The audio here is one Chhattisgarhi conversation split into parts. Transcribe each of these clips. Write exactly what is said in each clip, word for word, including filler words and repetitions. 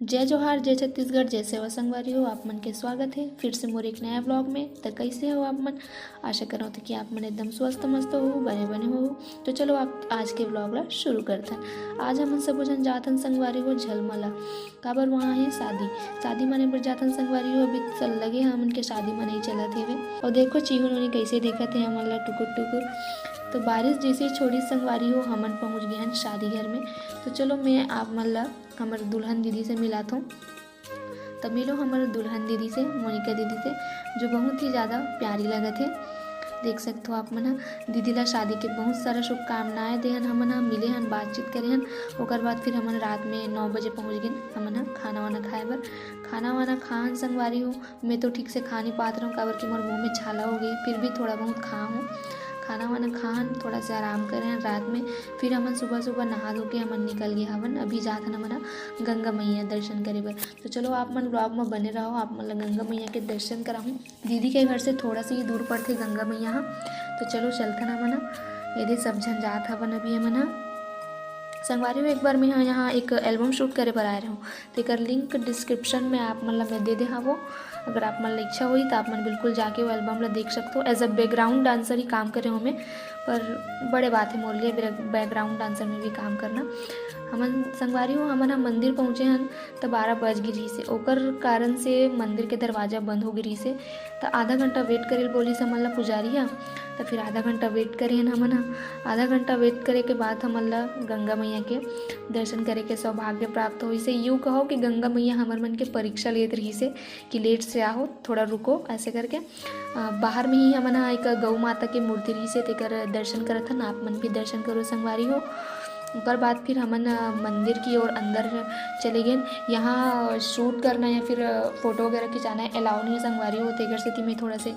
जय जोहार, जय छत्तीसगढ़, जय सेवा संगवारी हो। आप मन के स्वागत हे फिर से मोर एक नया vlog में। त कइसे हो आप मन? आशा करत हों कि आप मन एकदम स्वस्थ मस्त हो, बने बने हो। तो चलो आप आज के vlog ला शुरू करथन। आज हमन सबो झन जाथन संगवारी हो झलमला, काबर वहाँ हे शादी। शादी मनाए बर जाथन संगवारी हो। अभी चल लगे हे हमन के शादी मनाई चलत हेवे। अउ देखो चिहुन उनी कइसे देखत हे हमन ला टुकुर टुकुर। तो बारिश जइसे छोड़ी संगवारी हो, हमन पहुँच गे हन शादी घर में। तो चलो मैं आप मन ला हमर दुल्हन दीदी से मिलात हों। त मिलो हमर दुल्हन दीदी से, मोनिका दीदी से, जो बहुत ही ज़्यादा प्यारी लगत हे। देख सकत हो आप मन ह, दीदी ला शादी के बहुत सारा शुभकामनाएं देहन हमन ह, मिले हन, बातचीत करे हन। ओकर बाद फिर हमन रात में नौ बजे पहुँच गेन हमन ह खाना वाना खाए बर। खाना वाना खाहन संगवारी हो, मैं तो ठीक से खा नहीं पात रहूँ, काबर कि मोर मुँह में छाला हो गई, फिर भी थोड़ा बहुत खा हूँ। खाना वाना खाहन, थोड़ा से आराम करे हन रात में। फिर हमन सुबह सुबह नहा धो के हमन निकल गे हवन। अभी जात हन हमन ह गंगा मैया दर्शन करे बर। तो चलो आप मन vlog में बने रहो, आप मन ला गंगा मैया के दर्शन कराहूँ। दीदी के घर से थोड़ा सा ही दूर पड़थे गंगा मैया ह। तो चलो चलथन हमन ह। ये दे सब झन जात हवन अभी हमन ह। संगवारी हो, एक बार मैं ह यहाँ एक album shoot करे बर आए रहूँ, तेकर link description में आप मन ला मैं दे दे हवो। अगर आप मन ला इच्छा होही त आप मन बिल्कुल जाके वो album ला देख सकथो। As a background dancer ही काम करे हों मैं, पर बड़े बात हे मोर लिए background dancer में भी काम करना। हमन संगवारी हो, हमन ह मंदिर पहुँचे हन त बारह बज गे रिहिस हे, ओकर कारण से मंदिर के दरवाजा बंद हो गे रिहिस हे। त आधा घंटा wait करे ल बोलिस हमन ला पुजारी ह। त फिर आधा घंटा wait करे हन हमन ह। आधा घंटा wait करे के बाद हमन ला गंगा मैया के दर्शन करे के सौभाग्य प्राप्त होइस हे। यूँ कहो कि गंगा मैया हमर मन के परीक्षा लेत रिहिस हे कि late से आहो, थोड़ा रुको, ऐसे करके। अ, बाहर में ही हमन ह एक गौ माता के मूर्ति रिहिस हे, तेकर दर्शन करत हन। आप मन भी दर्शन करो संगवारी हो। ओकर बाद फिर हमन, अ, मंदिर की ओर अंदर चले गेन। यहाँ shoot करना या फिर, अ, photo वगैरह खिंचाना allow नहीं है संगवारी हो, तेकर सेती मैं थोड़ा से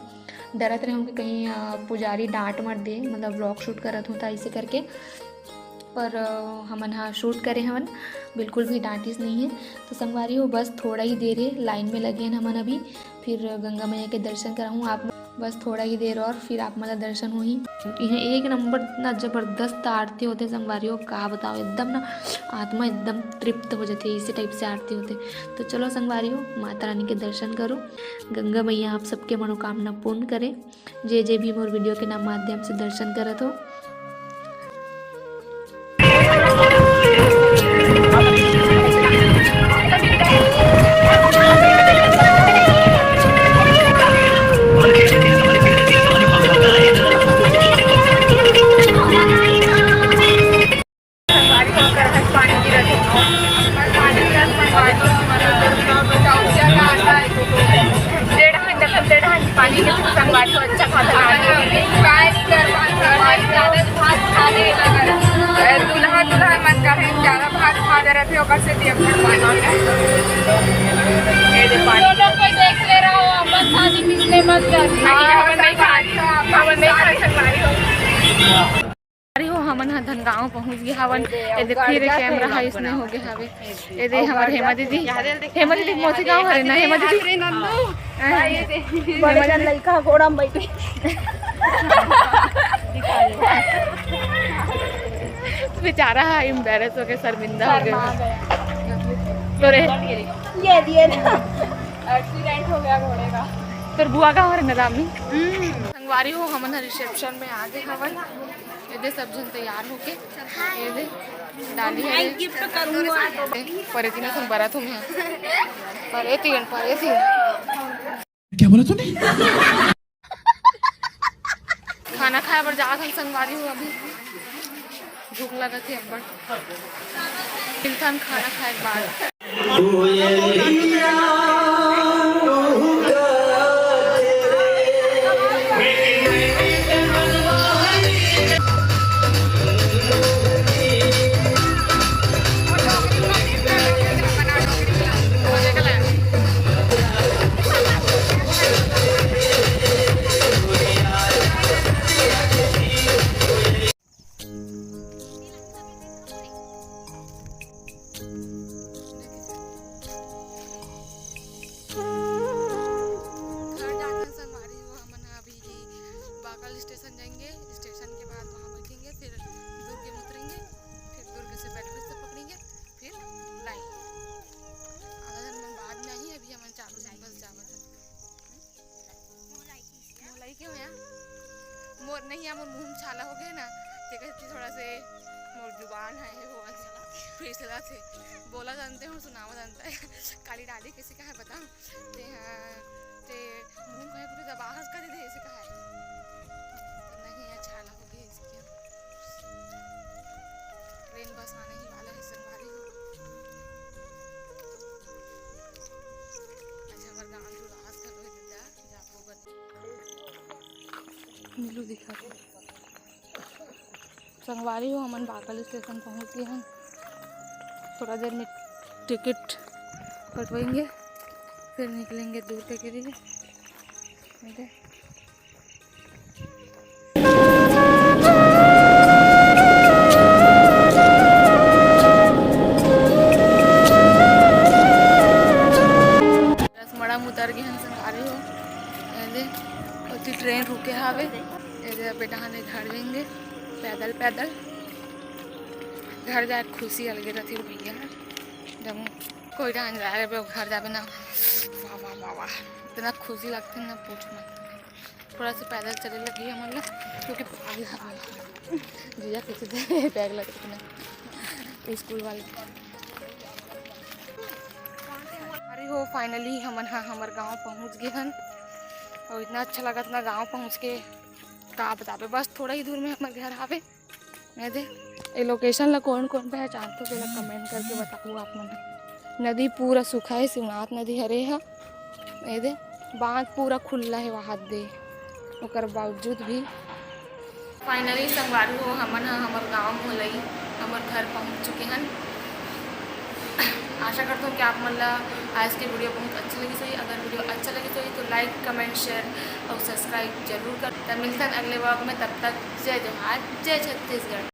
डरत रहूँ कि कहीं, अ, पुजारी डांट मत दे, मतलब vlog shoot करत हूँ त ऐसे करके। पर, अ, हमन ह shoot करे हवन, बिल्कुल भी डांटिस नहीं है। तो संगवारी हो, बस थोड़ा ही देर है, line में लगे हन हमन अभी। फिर गंगा मैया के दर्शन कराहूँ आप मन, बस थोड़ा ही देर और फिर आप मन ला दर्शन होही। इहाँ एक नंबर ना जबरदस्त आरती होथे संगवारी हो, का बताओ, एकदम ना आत्मा एकदम तृप्त हो जाथे, इसी type से आरती होथे। तो चलो संगवारी हो, माता रानी के दर्शन करो, गंगा मैया आप सबके मनोकामना पूर्ण करे। जे जे भी मोर video के ना माध्यम से दर्शन करत हो, डेढ़ घंटा तक, डेढ़ घंटा पानी के संगवारी हो, अच्छा खासा पानी। काय नहीं कर पान संगवारी, ज्यादा भात खा ले। ए, दूल्हा दुल्हन मन का है, ज्यादा भात खा दे रहे थे, ओकर से दिया पानी। ये दे पानी। लोग कोई देख ले रहा हो, अपन शादी पिछले मत कर। नहीं, हाँ, हमन नहीं खाए। हमन नहीं खाए संगवारी हो। अरे हो, हमन ह धनगांव पहुंच गे हवन। ए दे, फिर कैमरा ह इसने हो गे हवे। ए दे, हमर हेमा दीदी, हेमा दीदी के मौसी गांव हरे ना, हेमा दीदी। बड़े जन लइका ह गोड़ा में बैठे। बेचारा ह embarrass हो गे, शर्मिंदा हो गे। तोरे ये दिए ना। Accident हो गया घोड़े का। तोर बुआ गांव हरे ना दामी। संगवारी हो, हमन ह reception में आ गे हवन। ये दे सब झन तैयार होके, ये दे डाली है। Gift करूंगा। परेती ना सुन बरत हूँ मैं। परेती, परेती। क्या बोला तूने? खाना खाए बर जात हन संगवारी हो, अभी भूख लगत हे अब्बड़। मिलथन खाना खाए के बाद। मोर मुंह में छाला हो गए ना, तेकर सेती थोड़ा से मोर जुबान है, हे हो, फिसला थे। बोला जानते हो, सुनावा जानता है। काली डाली किसी का है, बता। ते हाँ, ते मुंह कहे पूरे दबाहस कर दे, ऐसे कहा है। तो नहीं, अच्छा ना हो गया इसके। ट्रेन बस आने ही वाला है, संगवारी हो। अच्छा, हमारे गांव जो रास कर रहे थे, जा, जा, वो बन। मिलू दिखा दे। संगवारी हो, हमन बाकल स्टेशन पहुंच गए हैं। थोड़ा देर में टिकट कटवाएंगे, फिर निकलेंगे दूर तक के लिए। ठीक है। रसमड़ा में उतर गए हैं संगवारी हो। ये दे, ओती ट्रेन रुके हावे। ये दे, अब डहाने घर जाएंगे पैदल पैदल। घर जाए खुशी अलगे रथे भैया। जब कोई डहान जाए, अब घर जाबे ना, वाह, वाह, वाह, वाह, इतना खुशी लगता है ना, पूछ मत। थोड़ा सा पैदल चले लगी हमन ला, क्योंकि bag ला, जीजा कैसे दे bag ला कितना स्कूल वाले। अरे हो, finally हमन हा हमर गांव पहुंच गए हन, और इतना अच्छा लगत ना गांव पहुंच के, का बताबे। बस थोड़ा ही दूर में हमर घर आवे। ये दे, ये location ला कौन कौन पहचानथो, तेला comment करके बताओ आप मन। नदी पूरा सूखा है, शिवनाथ नदी हरे हा। ये दे, बांध पूरा खुल्ला है वहाद दे, ओकर बावजूद भी। Finally संगवारी हो, हमन ह हमर गांव मोलई, हमर घर पहुंच चुके हन। आशा करता हूँ कि आप मन ला आज के video बहुत अच्छा लगिस होही। अगर video अच्छा लगिस होही तो like, comment, share और subscribe जरूर कर। तब मिलथन अगले vlog में, तब तक जय जोहार, जय छत्तीसगढ़।